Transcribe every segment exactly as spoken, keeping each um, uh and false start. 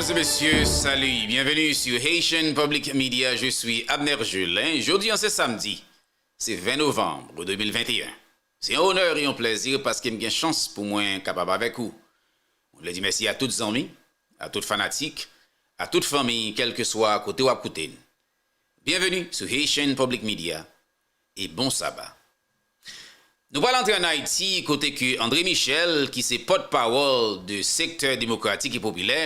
Mesdames et messieurs, salut, bienvenue sur Haitian Public Media, je suis Abner Jules. Jodi an se samdi, se ven novanm de mil venteyen. Se yon onè e yon plèzi paske m gen chans pou mwen kapab avèk ou. Mwen vle di mèsi a tout zanmi, a tout fanatik, a tout fanmi, kèlkeswa kote w ap koute n. Bienvenue sur Haitian Public Media e bon saba. Nou pral antre ann Ayiti kote ke André Michel, ki se pòtpawòl de Sektè Demokratik e Popilè,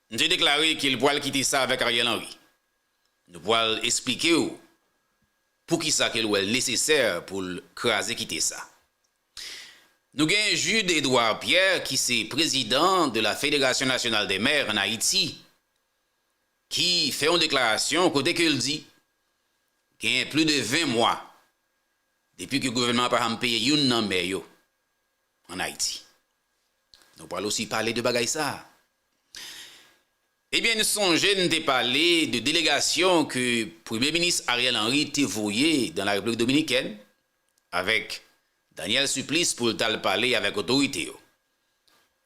nou te deklare ke l pral kite sa avèk Ariel Henry. Nou pral esplike w poukisa ke l wè l nesesè pou l kraze kite sa. Nou gen Jude Edouard Pierre, ki se prezidan de la Fédération Nationale des Maires en Haïti, ki fè yon deklarasyon kote ke l di genyen plis de ven mwa depi ke gouvènman an pa janm peye youn nan mè yo ann Ayiti. Nou pral osi pale de bagay sa a. Ebyen, n sonje n te pale de delegasyon ke Premye Minis Ariel Henry te voye dans la République Dominicaine avèk Daniel Supplice pou l t al pale avèk otorite yo.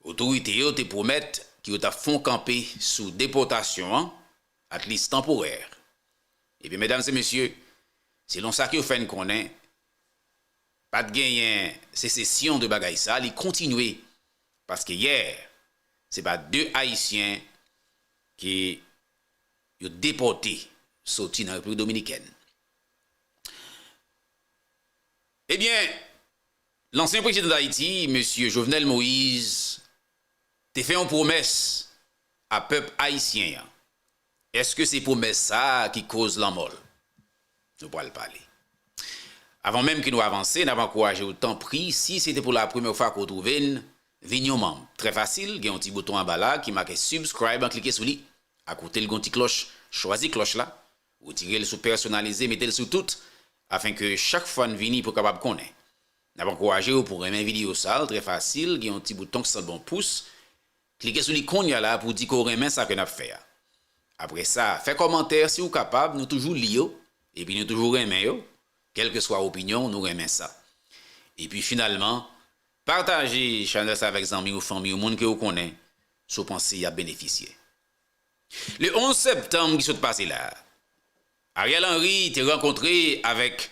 Otorite yo te pwomèt ke yo t ap fè yon kanpe sou depòtasyon an, at least tanporè. Ebyen, medam e mesye, selon sa ke yo fè n konnen, pa t genyen sesesyon de bagay sa, li kontinye. Paske yè, se pa de Ayisyen ke yo depòte soti nan Repiblik Dominikèn. Ebyen, lansyen prezidan Dayiti, mesye Jovenel Moïse, te fè yon pwomès a pèp ayisyen an. Èske se pwomès sa a ki koz lanmò l? Nou pral pale. Avan menm ke nou avanse, n ap ankouraje w, tanpri, si se te pou la premyè fwa ke w twouve n, vin yon manm. Trè fasil, gen yon ti bouton anba la ki make subscribe an, klike sou li. Akote l gen yon ti klòch, chwazi klòch la, retire l sou pèsonalize, mete l sou tout, afenke chak fwa n vini pou w kapab konnen. N ap ankouraje w pou w renmen videyo sa a, l trè fasil, gen yon ti bouton ki sanble yon pous. Klike sou li kounye a la pou w di ke w renmen sa ke n ap fè a. Apre sa, fè kòmantè si w kapab, nou toujou li yo, epi nou toujou renmen yo, kèlkeswa opinyon w, nou renmen sa. Epi finalman, pataje chanèl sa avèk zanmi w, fanmi w, moun ke w konnen, si w panse y ap benefisye. Le onz septanm ki sot pase la, Ariel Henry te rankontre avèk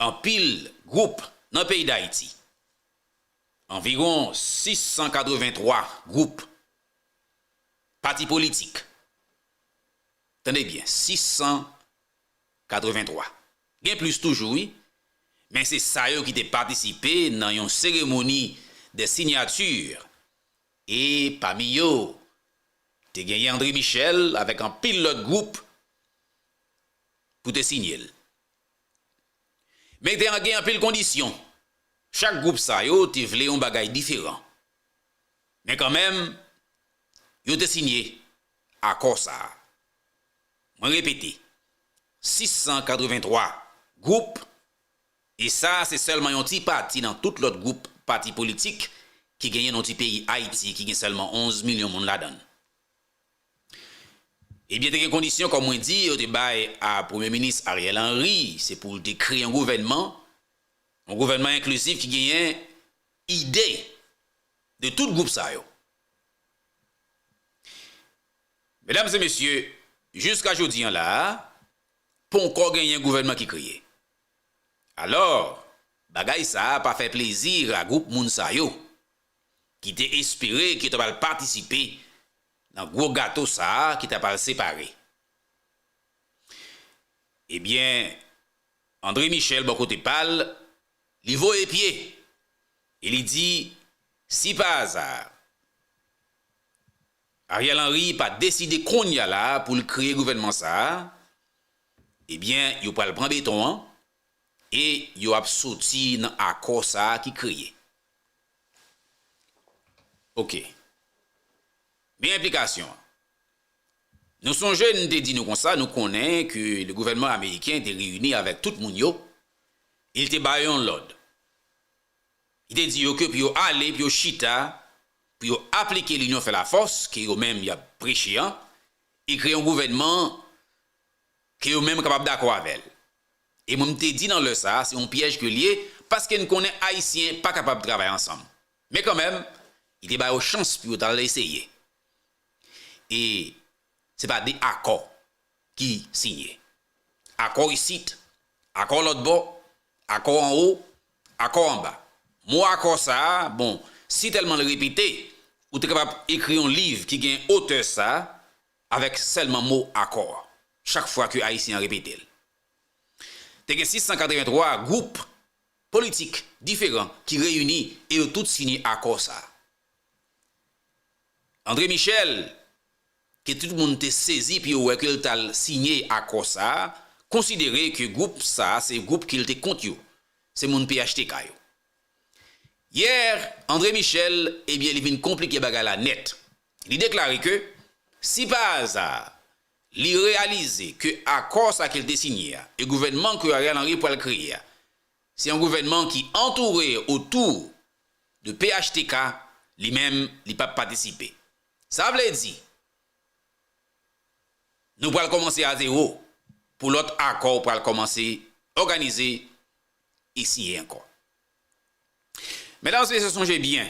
anpil gwoup nan peyi Dayiti. Anviwon sis san katrevenntwa gwoup, pati politik. Tande byen, sis san katrevenntwa. Gen plis toujou, wi. Men se sa yo ki te patisipe nan yon seremoni de sinyati. E pami yo, te genyen André Michel avèk anpil lòt gwoup pou te sinye l. Men te gen anpil kondisyon. Chak gwoup sa yo te vle yon bagay diferan. Men kanmenm, yo te sinye akò sa a. Mwen repete, sis san katrevenntwa gwoup, e sa a se sèlman yon ti pati nan tout lòt gwoup pati politik ki genyen nan ti peyi Ayiti, ki gen sèlman onz milyon moun ladan l. Ebyen, te gen kondisyon, kòm mwen di, yo te bay a Premye Minis Ariel Henry, se pou l te kreye yon gouvènman, yon gouvènman enklizif ki genyen ide de tout gwoup sa yo. Medam e mesye, jiska jodi an la a, ponkò genyen gouvènman ki kreye. Alò, bagay sa a pa fè plezi a gwoup moun sa yo, ki te espere ke yo ta pral patisipe nan gwo gato sa a ki ta pral separe. Ebyen, André Michel, bò kote pa l, li voye pye e li di, si pa aza, Ariel Henry pa deside kounye a la a pou l kreye gouvènman sa a, ebyen, yo pral pran beton an e yo ap soti nan akò sa a ki kreye. Oke. Men enplikasyon an. Nou sonje, n te di nou konsa, nou konnen ke le gouvènman ameriken te reyini avèk tout moun yo, e l te ba yo yon lòd. Li te di yo ke pou yo ale, pou yo chita, pou yo aplike linyon fè lafòs, ke yo menm y ap preche an, e kreye yon gouvènman ke yo menm kapab dakò avè l. E mwen, m te di nan lè sa a, se yon pyèj ke l ye, paske n konnen Ayisyen pa kapab travay ansanm. Men kanmenm, li te ba yo chans pou yo t al eseye. E se pa de akò ki siyen. Akò isit, akò lòt bò, akò anwo, akò anba. Mo akò sa a, bon, si tèlman l repete, ou te kapab ekri yon liv ki gen otè sa a avèk sèlman mo akò a, chak fwa ke Ayisyen an repete l. Te gen sis san katrevenntwa gwoup politik diferan ki reyini e yo tout siyen akò sa a. André Michel, ke tout moun te sezi pou yo wè ke l t al siyen akò sa a, konsidere ke gwoup sa a se gwoup ke l te kont yo, se moun P H T K yo. Yè, André Michel, ebyen, li vin konplike bagay la nèt. Li deklare ke, si pa aza, li reyalize ke akò sa ke l te siyen a, e gouvènman ke Ariel Henry pral kreye a, se yon gouvènman ki antoure otou de P H T K, li menm, li p ap patisipe. Sa vle di, nou pral kòmanse a zewo pou lòt akò pral kòmanse òganize e siyen ankò. Medam e mesye, sonje byen,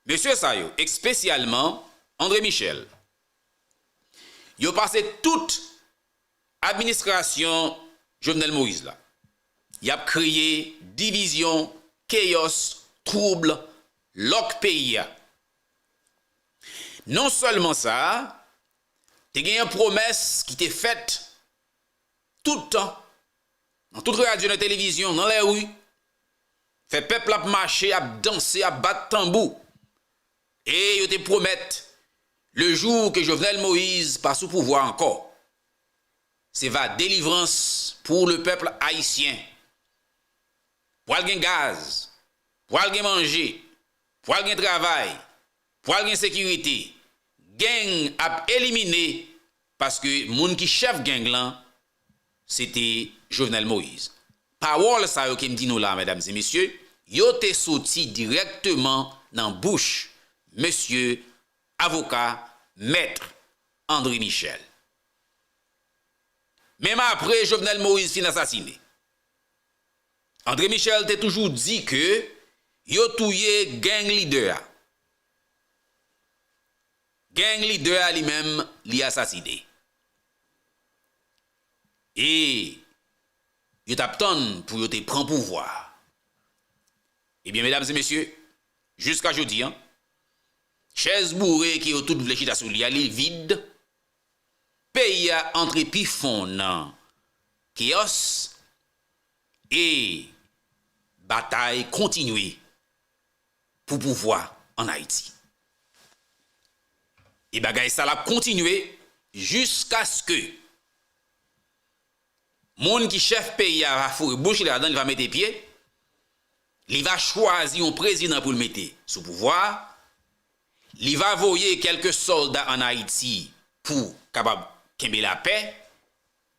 mesye sa yo, espesyalman André Michel, yo pase tout administrasyon Jovenel Moïse la, y ap kreye divizyon, keyòs, twoub, lòk peyi a. Non sèlman sa, te gen yon pwomès ki te fèt tout tan, nan tout radyo, nan televizyon, nan lari, fè pèp la ap mache, ap danse, ap bat tanbou. E yo te pwomèt, le jou ke Jovenel Moïse pa sou pouvwa ankò, se va delivrans pou le pèp ayisyen. Pral gen gaz, pral gen manje, pral gen travay, pral gen sekirite. Gang ap elimine paske moun ki chèf gang lan, se te Jovenel Moïse. Pawòl sa yo ke m di nou la, medam e mesye, yo te soti dirèkteman nan bouch mesye avoka, mèt André Michel. Menm apre Jovenel Moïse fin asasine, André Michel te toujou di ke yo touye gang lidè a. Gang lidè a li menm, li asasine. E yo t ap tann pou yo te pran pouvwa a. Ebyen, medam e mesye, jiska jodi a, chèz boure ke yo tout vle chita sou li a, li vid. Peyi a antre pi fon nan keyòs e batay kontinye pou pouvwa ann Ayiti. E bagay sa l ap kontinye jiskaske moun ki chèf peyi a va foure bouch li ladan, li va mete pye, li va chwazi yon prezidan pou l mete sou pouvwa a, li va voye kèlke sòlda ann Ayiti pou kapab kenbe lapè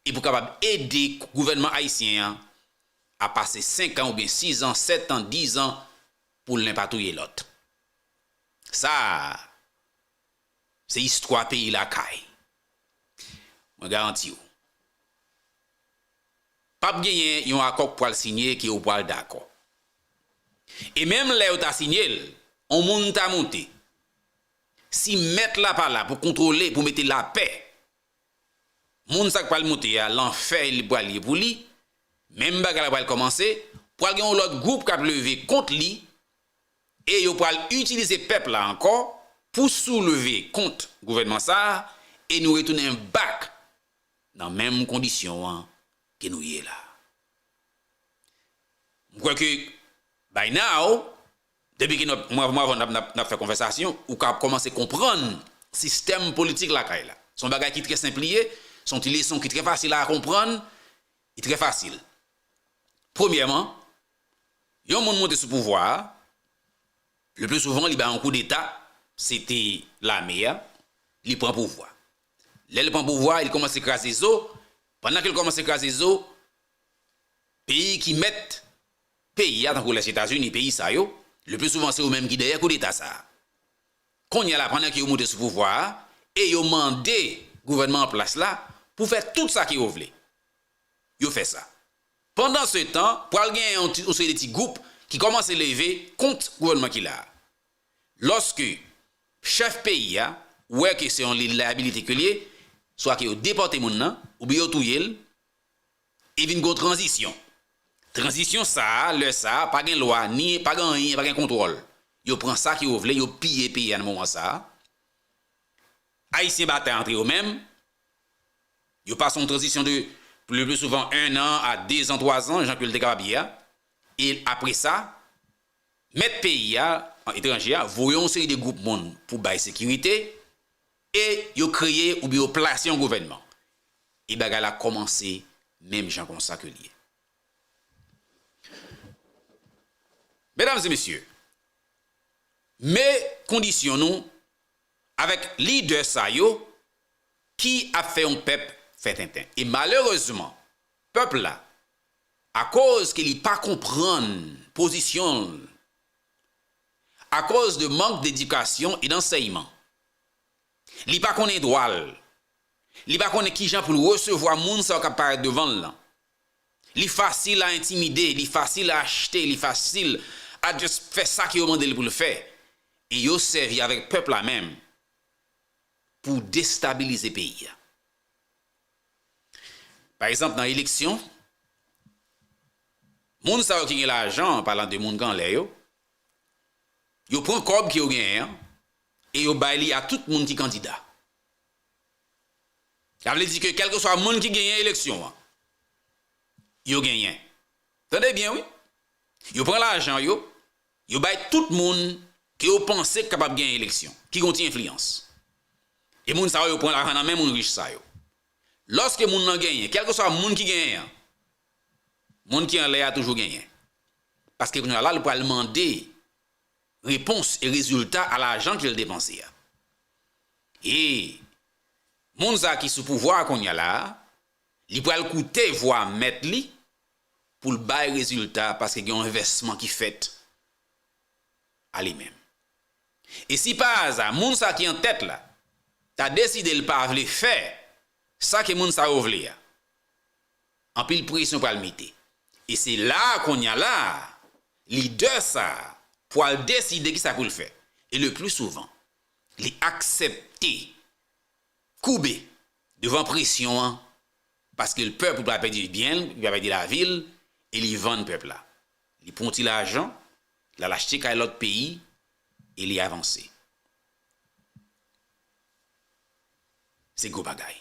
e pou kapab ede gouvènman ayisyen an a pase senk an oubyen sis an, sèt an, diz an pou l nen pa touye lòt. Sa a, se istwa peyi lakay. Mwen garanti w, p ap genyen yon akò k pral sinye ke yo pral dakò. E menm lè yo ta sinye l, on moun ta moute. Si mèt la pa la pou kontwole, pou mete lapè, moun sa k pral moute a, lanfè li pral ye pou li. Menm bagay la pral kòmanse, pral gen yon lòt gwoup k ap leve kont li, e yo pral itilize pèp la ankò pou souleve kont gouvènman sa a, e nou retounen back nan menm kondisyon an ke nou ye la. M kwè ke by now, depi ke nou, mwa, mwa avan n ap, n ap, n ap fè konvèsasyon, ou ka kòmanse konprann sistèm politik lakay la. Se yon bagay ki trè senp li ye, se yon ti leson ki trè fasil a konprann, li trè fasil. Premyèman, yon moun monte sou pouvwa a, le pli souvan, li bay yon koudeta, se te lame a, li pran pouvwa. Lè l pran pouvwa, li kòmanse kraze zo. Pandan ke l kòmanse kraze zo, peyi ki mèt peyi a, tankou Lèzetazini, peyi sa yo, le pli souvan se yo menm ki dèyè koudeta sa a. Kounye a la, pandan ke yo monte sou pouvwa a, e yo mande gouvènman an plas la pou fè tout sa ke yo vle. Yo fè sa. Pandansetan, pral gen yon ti, yon seri de ti gwoup ki kòmanse leve kont gouvènman ki la a. Lòske chèf peyi a wè ke se yon layabilite ke l ye, swa ke yo depòte moun nan, oubyen yo touye l, e vin gen yon tranzisyon. Tranzisyon sa a, lè sa a, pa gen lwa, ni pa gen anyen, pa gen kontwòl. Yo pran sa ke yo vle, yo piye peyi a nan moman sa a. Ayisyen batay antre yo menm. Yo pase yon tranzisyon de, le pli souvan, en an a de zan, twa zan, jan ke l te kapab ye a. E apre sa, mèt peyi a, etranje a, voye yon seri de gwoup moun pou bay sekirite, e yo kreye oubyen yo plase yon gouvènman. E bagay la kòmanse menm jan konsa ke l ye. Medam e mesye, men kondisyon nou avèk lidè sa yo ki ap fè yon pèp fè tenten. E malerezman, pèp la, akoz ke li pa konprann pozisyon l, akoz de mank dedikasyon e dansèyman, li pa konnen dwa l, li pa konnen kijan pou l resevwa moun sa yo k ap parèt devan l lan. Li fasil a entimide, li fasil a achte, li fasil a just fè sa ke yo mande l pou l fè. E yo sèvi avèk pèp la menm pou destabilize peyi a. Pa egzanp, nan eleksyon, moun sa yo ki gen lajan, an palan de moun ki anlè yo, yo pran kòb ke yo genyen an, e yo bay li a tout moun ki kandida. Sa vle di ke kèlkeswa moun ki genyen eleksyon an, yo genyen. Tande byen, wi. Yo pran lajan yo, yo bay tout moun ke yo panse k kapab genyen eleksyon, ki gen yon ti enfliyans. E moun sa yo, yo pran lajan nan men moun rich sa yo. Lòske moun nan genyen, kèlkeswa moun ki genyen an, moun ki anlè a toujou genyen. Paske kounye a la, li pral mande repons e rezilta a lajan ke l depanse a. E moun sa ki sou pouvwa a kounye a la, li pral koute vwa mèt li pou l bay rezilta paske gen yon envèsman ki fèt a li menm. E si pa aza, moun sa ki an tèt la ta deside l pa vle fè sa ke moun sa yo vle a, anpil presyon pral mete. E se la a kounye a la a, lidè sa a pral deside kisa pou l fè. E le pli souvan, li aksepte koube devan presyon an, paske l pè pou l pa pèdi byen l, pou l pa pèdi lavi l, e li vann pèp la. Li pran yon ti lajan, l al achte kay lòt peyi, e li avanse. Se gwo bagay.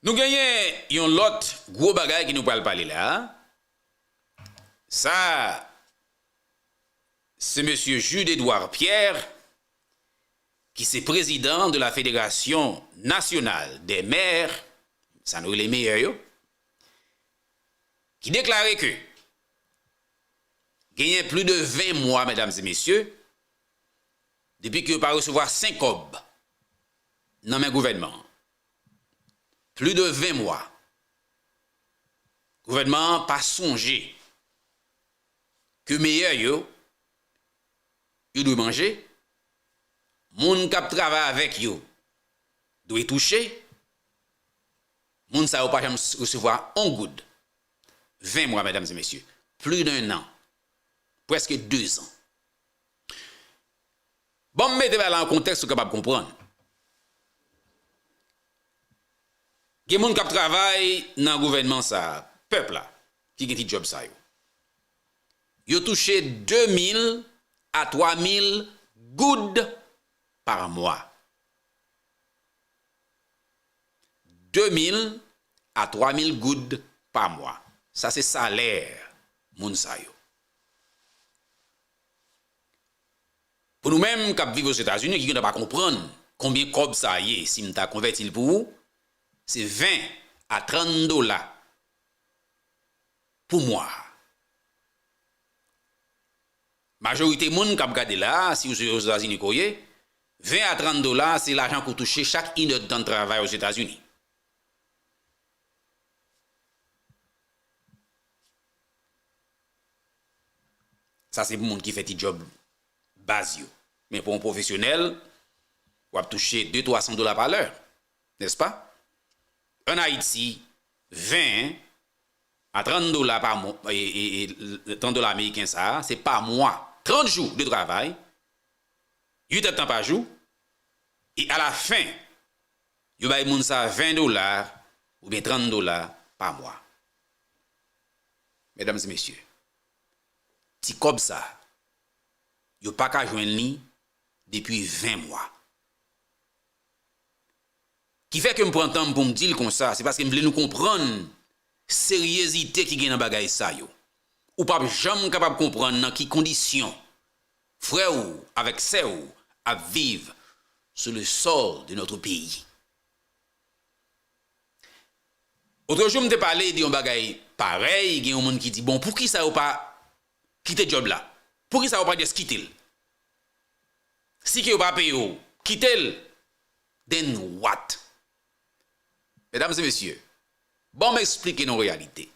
Nou genyen yon lòt gwo bagay ke nou pral pale la. Sa, se mesye Jude Edouard Pierre, ki se prezidan de la Fédération Nationale des Maires, sa nou rele meyè yo, ki deklare ke genyen plis de ven mwa, medam e mesye, depi ke yo pa resevwa senk kòb nan men gouvènman an. Plis de ven mwa. Gouvènman an pa sonje ke meyè yo, yo dwe manje, moun k ap travay avèk yo dwe touche, moun sa yo pa janm resevwa yon goud. Ven mwa, medam e mesye. Plis de en an. Prèske de zan. Bon, m mete bagay la an kontèks pou w kapab konprann. Gen moun k ap travay nan gouvènman sa a, pèp la, ki gen ti djòb sa yo. Yo touche de mil a twa mil goud pa mwa. De mil a twa mil goud pa mwa. Sa se salè moun sa yo. Pou nou menm k ap viv Ozetazini, ki gentan pa konprann konbyen kòb sa ye, si m ta konvèti l pou ou, se ven a trant dola pou mwa. Majorite moun k ap gade la a, si w se Ozetazini ke w ye, ven a trant dola, se lajan ke w touche chak inèdtan travay Ozetazini. Sa se pou moun ki fè ti djòb baz yo. Men pou yon pwofesyonèl, w ap touche de twa san dola pa lè, nèspa? Ann Ayiti, ven a trant dola pa mwa, e, e, e, trant dola ameriken sa a, se pa mwa. Trant jou de travay, uit èdtan pa jou, e alafen, yo bay moun sa ven dola oubyen trant dola pa mwa. Medam e mesye, ti kòb sa, yo pa ka jwenn li depi ven mwa. Ki fè ke m pran tan m pou m di l konsa, se paske m vle nou konprann seryezite ki gen nan bagay sa yo. Ou p ap janm kapab konprann nan ki kondisyon frè w avèk sè w ap viv sou le sol de notre pays. Otrejou, m te pale de yon bagay parèy, gen yon moun ki di, "Bon, poukisa yo pa kite djòb la? Poukisa yo pa just kite l? Si ke yo pa peye w, kite l. Then what?" Medam e mesye, ban m eksplike nou reyalite.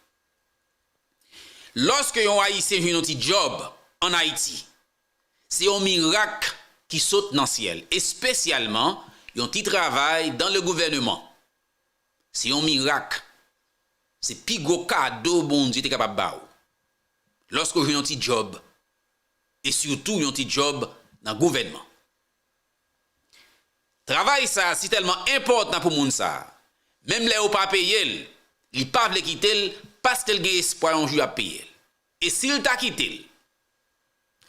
Lòske yon Ayisyen jwenn yon ti djòb ann Ayiti, se yon mirak ki sot nan syèl, espesyalman yon ti travay dans le gouvernement. Se yon mirak. Se pi gwo kado Bondye te kapab ba w. Lòske w jwenn yon ti djòb, e sitou yon ti djòb nan gouvènman. Travay sa a si tèlman enpòtan pou moun sa a, menm lè yo pa peye l, li pa vle kite l paske l gen espwa yon jou y ap peye l. E si l ta kite l,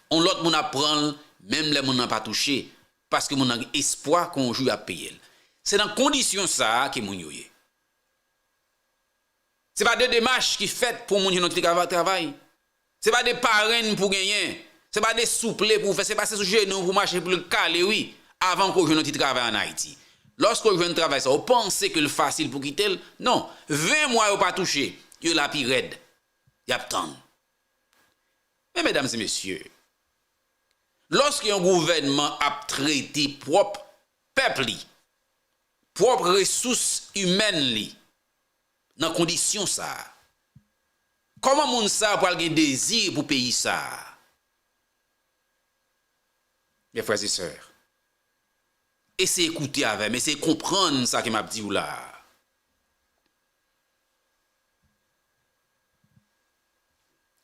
yon lòt moun ap pran l, menm lè moun nan pa touche, paske moun nan gen espwa ke yon jou y ap peye l. Se nan kondisyon sa a ke moun yo ye. Se pa de demach ki fèt pou moun jwenn yon ti trava-, travay. Se pa de parenn pou genyen. Se pa de souple pou fè. Se pa se sou jenou pou mache pou l kale, wi, avan ke w jwenn yon ti travay ann Ayiti. Lòske w jwenn travay sa, w panse ke l fasil pou kite l? Non. Ven mwa yo pa touche, yo la pi rèd. Y ap tann. Men, medam e mesye, lòske yon gouvènman ap trete pwòp pèp li, pwòp resous imèn li, nan kondisyon sa a, kòman moun sa a pral gen dezi pou peyi sa a? Mes frères et sœurs, eseye koute avè m, eseye konprann sa ke m ap di w la a.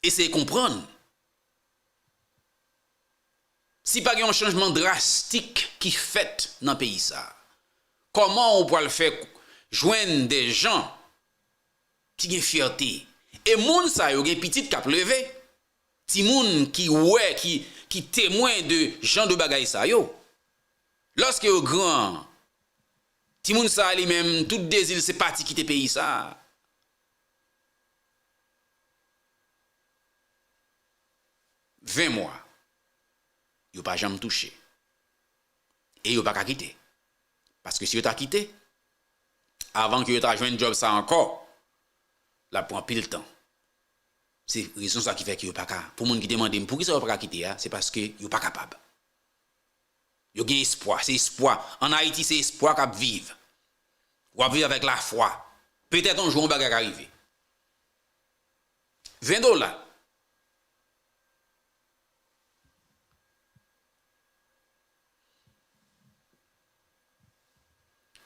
Eseye konprann. Si pa gen yon chanjman drastik ki fèt nan peyi sa a, kòman ou pral fè jwenn de jan ki gen fyète? E moun sa yo gen pitit k ap leve, timoun ki wè, ki, ki temwen de jan de bagay sa yo. Lòske yo gran, timoun sa a li menm, tout dezi l se pati kite peyi sa a. Ven mwa, yo pa janm touche. E yo pa ka kite. Paske si yo ta kite, avan ke yo ta jwenn djòb sa ankò, l ap pran anpil tan. Se rezon sa ki fè ke yo pa ka. Pou moun ki te mande m poukisa yo pa ka kite a, se paske yo pa kapab. Yo gen espwa, se espwa. Ann Ayiti, se espwa k ap viv. W ap viv avèk lafwa. Petèt yon jou, yon bagay ka rive. Ven dola.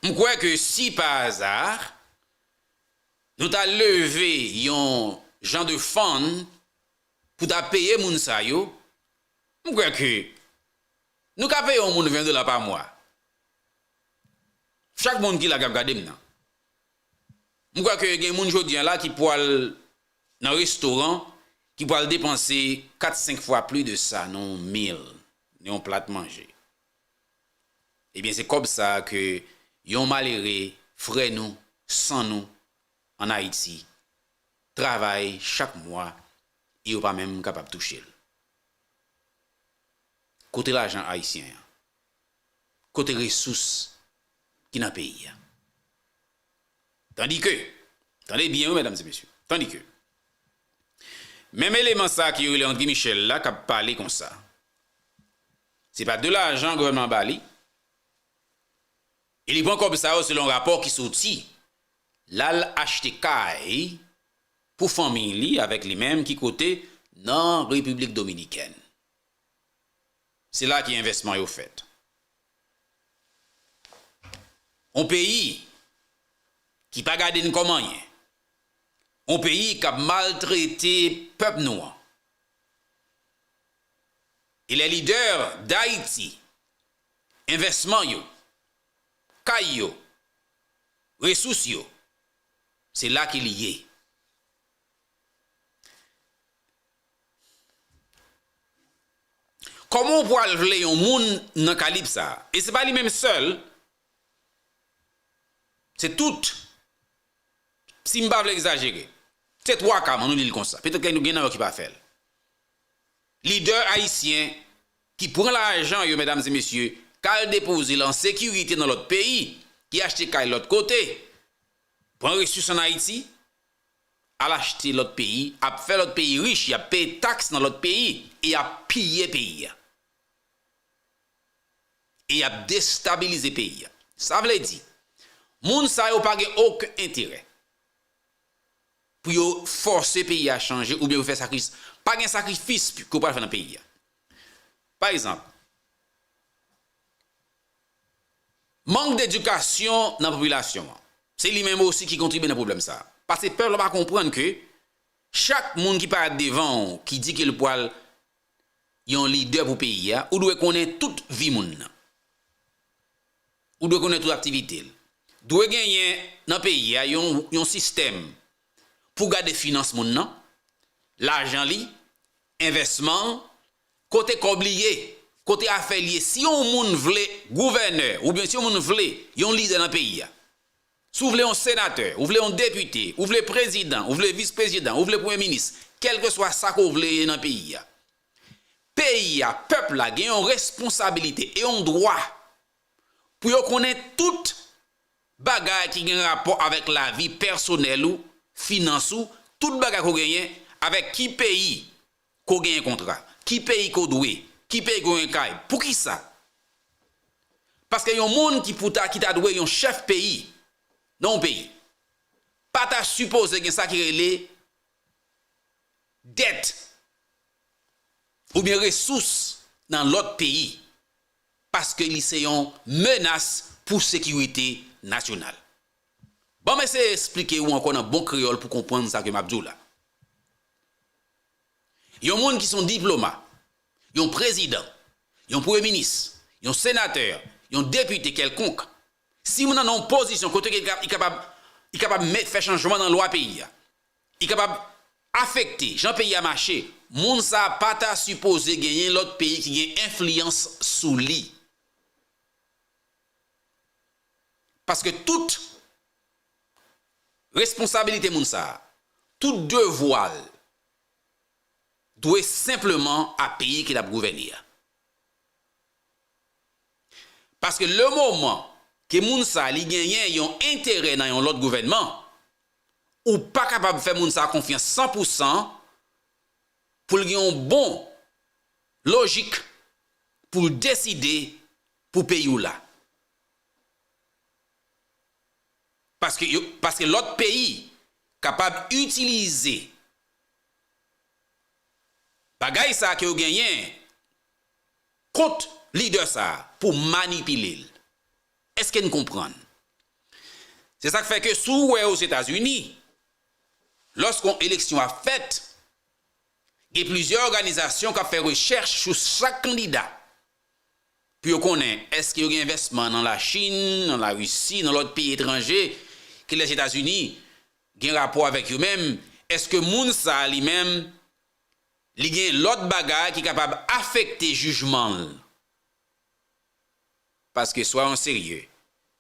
M kwè ke si pa aza, nou ta leve yon jan de fund pou ta peye moun sa yo, m kwè ke nou ka peye yon moun ven dola pa mwa. Chak moun ki la k ap gade m nan. M kwè ke gen moun jodi a la ki pwal nan restoran, ki pwal depanse kat, senk fwa plis de sa nan yon meal, nan yon plat manje. Ebyen, se kòb sa a ke yon malere, frè nou, san nou, ann Ayiti, travay chak mwa e yo pa menm kapab touche l. Kote lajan ayisyen an? Kote resous ki nan peyi a? Tandike, tande byen wi, medam e mesye, tandike, menm eleman sa a ki yo rele André Michel la k ap pale konsa, se pa de lajan gouvènman an ba li, e li pran kòb sa yo selon rapò ki soti, l al achte kay pou fanmi li avèk li menm ki kote? Nan Repiblik Dominikèn. Se la ke envèsman yo fèt. On peyi ki pa gade n kòm anyen. On peyi k ap maltrete pèp nou an. E les leaders d'Haïti envèsman yo, kay yo, resous yo, se la ke li ye. Kòman w pral vle yon moun nan kalib sa a? E se pa li menm sèl, se tout. Si m pa vle egzajere, se twa ka, ann nou di l konsa. Petèt gen, gen nan yo ki pa fè l. Lidè ayisyen ki pran lajan yo, medam e mesye, k al depoze l an sekirite nan lòt peyi, ki achte kay lòt kote, pran resous ann Ayiti, al achte lòt peyi, ap fè lòt peyi rich, y ap peye taks nan lòt peyi, e y ap piye peyi a. E y ap destabilize peyi a. Sa vle di, moun sa yo pa gen okenn enterè pou yo fòse peyi a chanje oubyen pou fè sakrifis. Pa gen sakrifis ke w pral fè nan peyi a. Pa egzanp, mank dedikasyon nan popilasyon an, se li menm osi ki kontribye nan pwoblèm sa a. Paske pèp la pa konprann ke chak moun ki parèt devan w, ki di ke l pral yon lidè pou peyi a, ou dwe konnen tout vi moun nan. Ou dwe konnen tout aktivite l. Dwe genyen nan peyi a yon, yon sistèm pou gade finans moun nan, lajan li, envèsman an, kote kòb li ye, kote afè l ye. Si yon moun vle gouvènè, oubyen si yon moun vle yon lidè nan peyi a, si w vle yon senatè, ou vle yon depite, ou vle prezidan, ou vle vis prezidan, ou vle premye minis, kèlkeswa sa ke w vle ye nan peyi a, peyi a, pèp la gen yon responsabilite e yon dwa pou yo konnen tout bagay ki gen rapò avèk lavi pèsonèl ou, finans ou, tout bagay ke w genyen, avèk ki peyi ke w genyen kontra, ki peyi ke w dwe, ki peyi ke w gen kay. Poukisa? Paske yon moun ki pou ta, ki ta dwe yon chèf peyi nan yon peyi, pa ta sipoze gen sa ki rele dèt oubyen resous nan lòt peyi, paske li se yon menas pou sekirite nasyonal. Ban m eseye esplike ou ankò nan bon kreyòl pou konprann sa ke m ap di w la. Yon moun ki se yon diploma, yon prezidan, yon premye minis, yon senatè, yon depite kèlkonk, si moun nan nan yon pozisyon kote ke li ka-, li kapab, li kapab met, fè chanjman nan lwa peyi a, li kapab afekte jan peyi a mache, moun sa a pa ta sipoze genyen lòt peyi ki gen enfliyans sou li. Paske tout responsabilite moun sa a, tout devwa l dwe senpleman a peyi ke l ap gouvène a. Paske le moman ke moun sa a li genyen yon enterè nan yon lòt gouvènman, ou pa kapab fè moun sa a konfyans san pou san pou l gen yon bon lojik pou l deside pou peyi w la. Paske yo, paske lòt peyi kapab itilize bagay sa a ke yo genyen kont lidè sa a pou manipile l. Èske n konprann? Se sa k fè ke si w wè Ozetazini, lòske yon eleksyon ap fèt, gen plizyè òganizasyon k ap fè rechèch sou chak kandida pou yo konnen èske yo gen envèsman nan Lachin, nan Larisi, nan lòt peyi etranje ke Lèzetazini gen rapò avèk yo menm, èske moun sa a li menm, li gen lòt bagay ki kapab afekte jijman l? Paske, swa nou serye,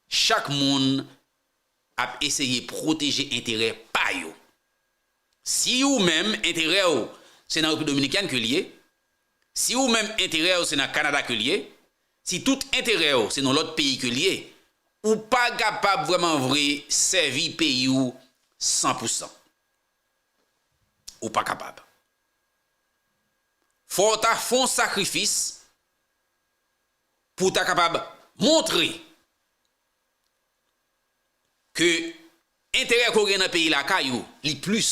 chak moun ap eseye pwoteje enterè pa yo. Si ou menm, enterè w se nan Repiblik Dominikèn ke l ye, si ou menm, enterè w se nan Kanada ke l ye, si tout enterè w se nan lòt peyi ke l ye, ou pa kapab vrèman vre sèvi peyi w san pou san. Ou pa kapab. Fò w ta fè yon sakrifis pou w ta kapab montre ke enterè ke w gen nan peyi lakay ou, li plis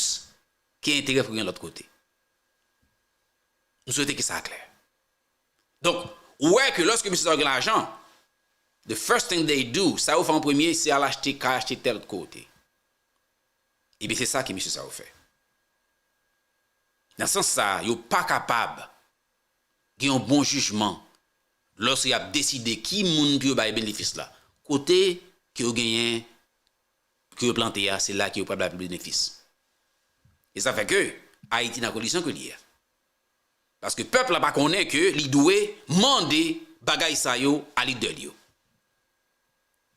ke enterè ke w gen lòt kote. M swete ke sa klè. Donk, ou wè ke lòske misye sa yo gen lajan, the first thing they do, sa yo fè an premye, se al achte kay, achte tè lòt kote. Ebyen, se sa ke misye sa yo fè. Nan sans sa, yo pa kapab gen yon bon jijman, lòske y ap deside ki moun pou yo bay benefis la, kote ke yo genyen, ke yo plante a, se la ke yo pral bay benefis. E sa fè ke Ayiti nan kondisyon ke li ye a. Paske pèp la pa konnen ke li dwe mande bagay sa yo a lidè li yo.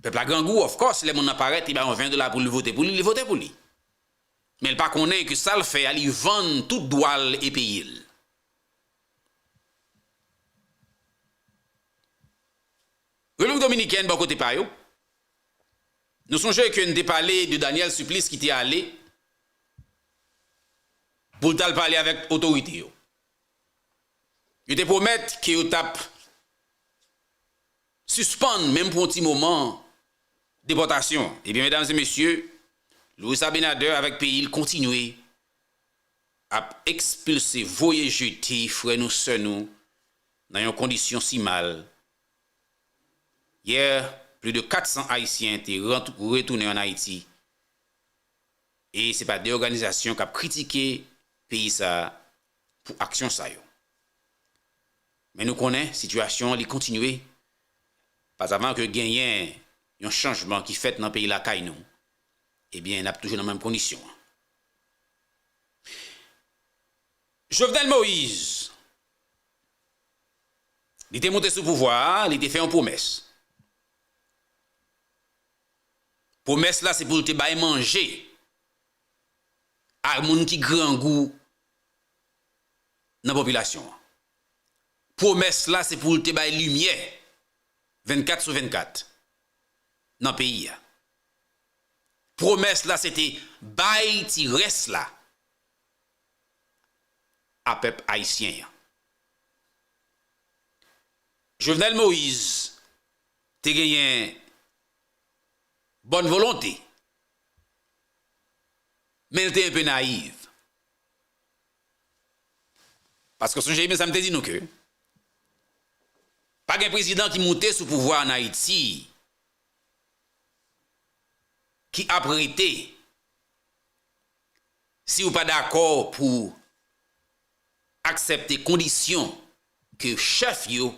Pèp la grangou, of course, lè moun nan parèt, li ba yon ven dola pou li vote pou li, li vote pou li. Men l pa konnen ke sa l fè a, li vann tout dwa l e peyi l. Repiblik Dominikèn, bò kote pa yo, nou sonje ke n te pale de Daniel Supplice ki te ale pou l t al pale avèk otorite yo. Yo te pwomèt ke yo t ap sispann, menm pou yon ti moman, depòtasyon. Ebyen, medam e mesye, Luis Abinader avèk peyi l kontinye ap ekspilse, voye jete frè nou, sè nou, nan yon kondisyon si mal. Yè, plis de kat san Ayisyen te rant-, retounen ann Ayiti. E se pa de òganizasyon k ap kritike peyi sa a pou aksyon sa yo. Men nou konnen sitiyasyon an, li kontinye. Pasavan ke genyen yon chanjman ki fèt nan peyi lakay nou, ebyen, n ap toujou nan menm kondisyon an. Jovenel Moïse, li te monte sou pouvwa a, li te fè yon pwomès. Pwomès la, se pou l te bay manje a moun ki grangou nan popilasyon an. Pwomès la, se pou l te bay limyè vennkat sou vennkat nan peyi a. Pwomès la, se te bay ti rès la a pèp ayisyen an. Jovenel Moïse te genyen bòn volonte, men l te enpe nayiv. Paske sonje byen sa m te di nou ke pa gen prezidan ki moute sou pouvwa ann Ayiti ki ap rete si w pa dakò pou aksepte kondisyon ke chèf yo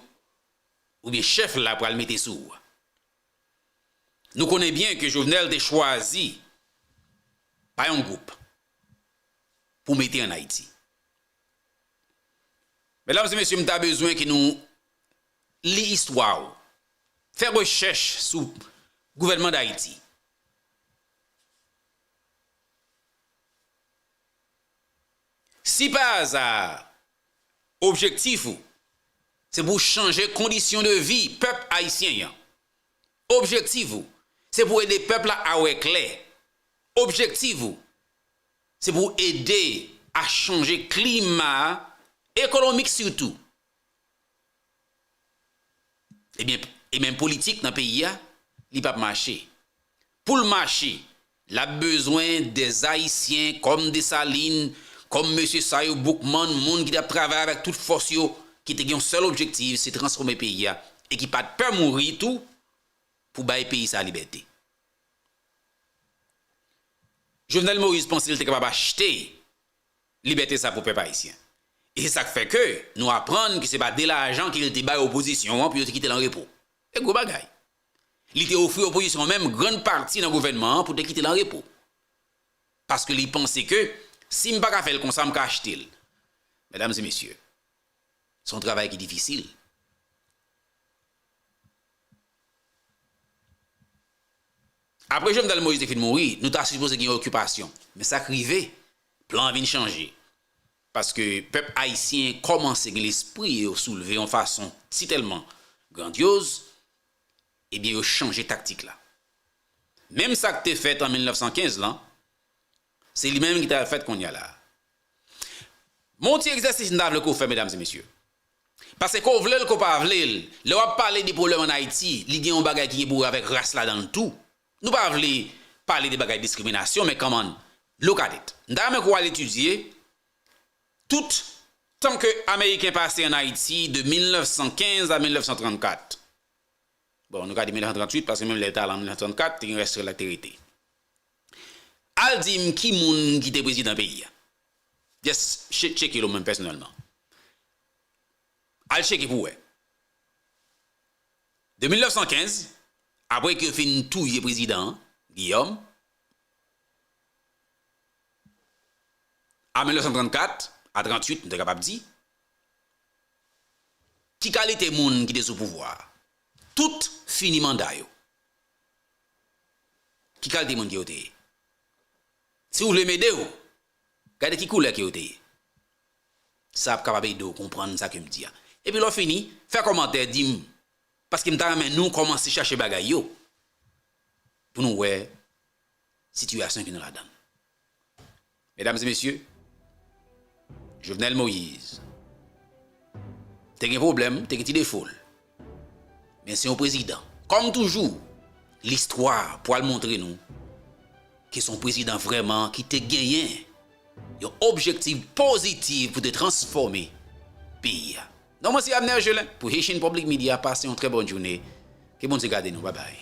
oubyen chèf la pral mete sou ou a. Nou konnen byen ke Jovenel te chwazi pa yon gwoup pou mete ann Ayiti. Medam e mesye, m ta bezwen ke nou li istwa yo, fè rechèch sou gouvènman Dayiti. Si pa aza objektif ou se pou w chanje kondisyon de vi pèp ayisyen an, objektif ou se pou w ede pèp la a wè klè, objektif ou se pou w ede a chanje klima ekonomik sitou. Ebyen, e menm politik nan peyi a, li p ap mache. Pou l mache, l ap bezwen dè Ayisyen kòm Desalin, kòm mesye sa yo, Boukman, moun ki t ap travay avèk tout fòs yo, ki te gen yon sèl objektif, se transfòme peyi a, e ki pa t pè mouri tou pou bay peyi sa a libète. Jovenel Moïse panse l te kapab achte libète sa pou pèp ayisyen. E se sa k fè ke nou aprann ke se pa de lajan ke l te bay opozisyon an pou yo te kite l an repo. E gwo bagay. Li te ofri opozisyon an menm grann pati nan gouvènman an pou te kite l an repo. Paske li panse ke si m pa ka fè l konsa, m ka achte l. Medam e mesye, se yon travay ki difisil. Apre Jovenel Moïse te fin mouri, nou ta sipoze gen okipasyon. Men sa k rive, plan an vin chanje. Paske pèp ayisyen kòmanse gen lespri yo soulve yon fason sitèlman grandyoz, ebyen, yo chanje taktik la. Menm sa k te fèt an mil nèf san kenz lan, se li menm ki ta fèt kounye a la. Men yon ti egzèsis m ta vle ke w fè, medam e mesye. Paske ke w vle l, ke w pa vle l, lè w ap pale de pwoblèm ann Ayiti, li gen yon bagay ki gen pou wè avèk ras ladan l tou. Nou pa vle pale de bagay diskriminasyon, men come on, look at it. M ta renmen ke w al etidye tout tan ke Ameriken pase ann Ayiti de mil nèf san kenz a mil nèf san trannkat. Bon, nou ka di mil nèf san tranntuit, paske menm lè l t al an mil nèf san trannkat, te gen rès la k te rete. Al di m ki moun ki te prezidan peyi a. Just che-, tcheke l ou menm pèsonèlman. Al tcheke pou w wè. De mil nèf san kenz, apre ke yo fin touye prezidan an, Guillaume, a mil nèf san trannkat, a tranntuit, nou ta kapab di, ki kalite moun ki te sou pouvwa a? Tout fini manda yo. Ki kalite moun ke yo te ye? Si w vle m ede w, gade ki koulè ke yo te ye. Sa ap kapab ede w konprann sa ke m di a. Epi lè w fini, fè kòmantè, di m, paske m ta renmen nou kòmanse chache bagay yo pou nou wè sitiyasyon ke nou ladan l. Medam e mesye, Jovenel Moïse te gen pwoblèm, te gen ti defo l. Men se yon prezidan. Kòm toujou, listwa pral montre nou ke se yon prezidan vrèman ki te genyen yon objektif pozitif pou te transfòme peyi a. Non, mwen se Abner Gelin pou Haitian Public Media. Pase yon trè bòn jounen. Ke Bondye gade nou. Babay.